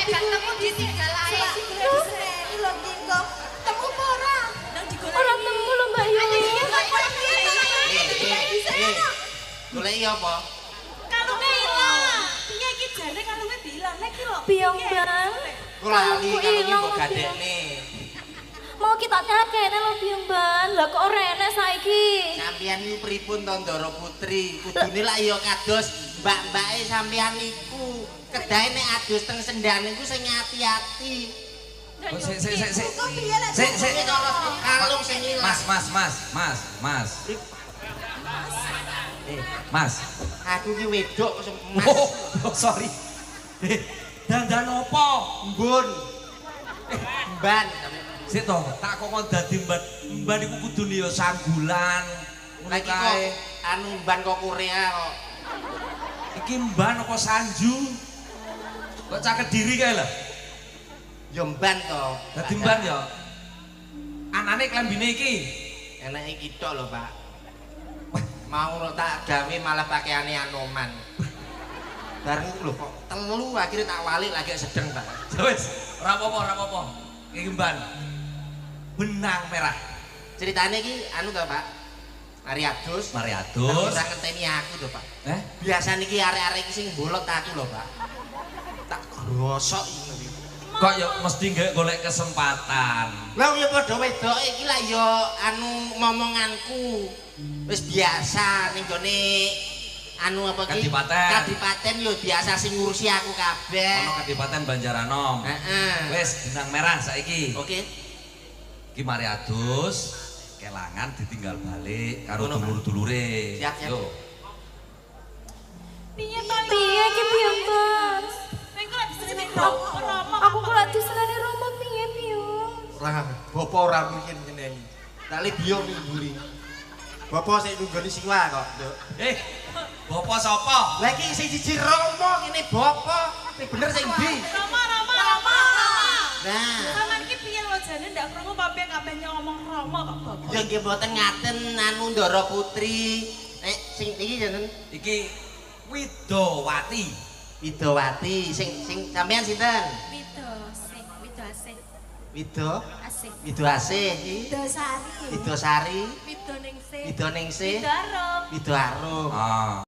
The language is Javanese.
Nek gak temu ditinggal ae. Diseneni lho ki kok. Temu apa ora? Nang digoleki. Ora temu lho, Mbak Yu. Eh, goleki apa? Kalunge ilang. Piye iki jane kalunge diilang nek iki lho. Biyong Ban. Ku lali Kalungku kalunge ilang, mbok Biyong. gadekne. Mau kita kene lho, Biyong Ban. Lah kok ora enek saiki? Sampeyan niku pripun to, Ndara Putri? Kudune lak ya kados mbak-mbake sampeyan niku. Kedahe nek adus teng sendang niku sing ati-ati. Oh, sik sik sik sik. Kok piye lek Sik sik. Iki cara kalung sing ilang. Mas, mas, mas, mas, mas. Eh, Mas. aku ki wedok kok mas. Oh, oh, sorry. Eh, dandan opo? Mbun. Mban. Sik to, tak kok kon dadi mban. Mban iku kudune ya sanggulan. Ngono Lagi kok kae. anu mban kok Korea kok. Iki mban apa sanju? Kok cah Kediri kae lho. Ya mban to. Dadi mban ya. Anane klambine iki. Enake iki tok lho, Pak. Mau lo tak gawe malah pakaiane Anoman. Bareng lho kok telu akhirnya tak walik lagi sedeng, Pak. Wis, ora apa-apa, ora apa-apa. Iki mban. Benang merah. Ceritane iki anu to, Pak. Mari adus. Mari adus. Ora ngenteni aku to, Pak. Eh? Biasane iki arek-arek iki sing bolot aku lho, Pak. Tak grosok iki. Kok ya mesti nggak golek kesempatan. Lah ya padha wedoke iki lah ya anu momonganku. Wis biasa ning gone anu apa ki? Kadipaten. Kadipaten yo biasa sing ngurusi aku kabeh. Ono Kadipaten Banjaranom. Heeh. Wis benang merah saiki. Oke. Iki mari adus, kelangan ditinggal balik karo Ngono, Pak. dulur-dulure. Siap, siap. Yo. Piye to? Piye ki, Biyong Ban? Kowe kok lak diseneni Romo. Aku kok lak diseneni Romo piye, Biyong? Ora, bapak ora mungkin nyeneni. Tak le biyo ning mburi. Bapak sik nunggoni siwa kok, Nduk. Eh, bapak sapa? Lah iki sing siji Romo kene bapa. Sing bener sing ndi? Romo, Romo, Romo. Nah. Sampeyan iki piye lho jane ndak krungu apa piye kabeh ngomong Romo kok bapak. Ya nggih mboten ngaten anu Ndara Putri. Nek sing iki jeneng Iki Widowati. Widowati sing sing sampean sinten? Wido sih, Wido asih. Wido Asih. Wido Asih iki. Widosari. Widosari, Wido ningsih. Widoningsih, Wido Arum. Wido Arum. Ah.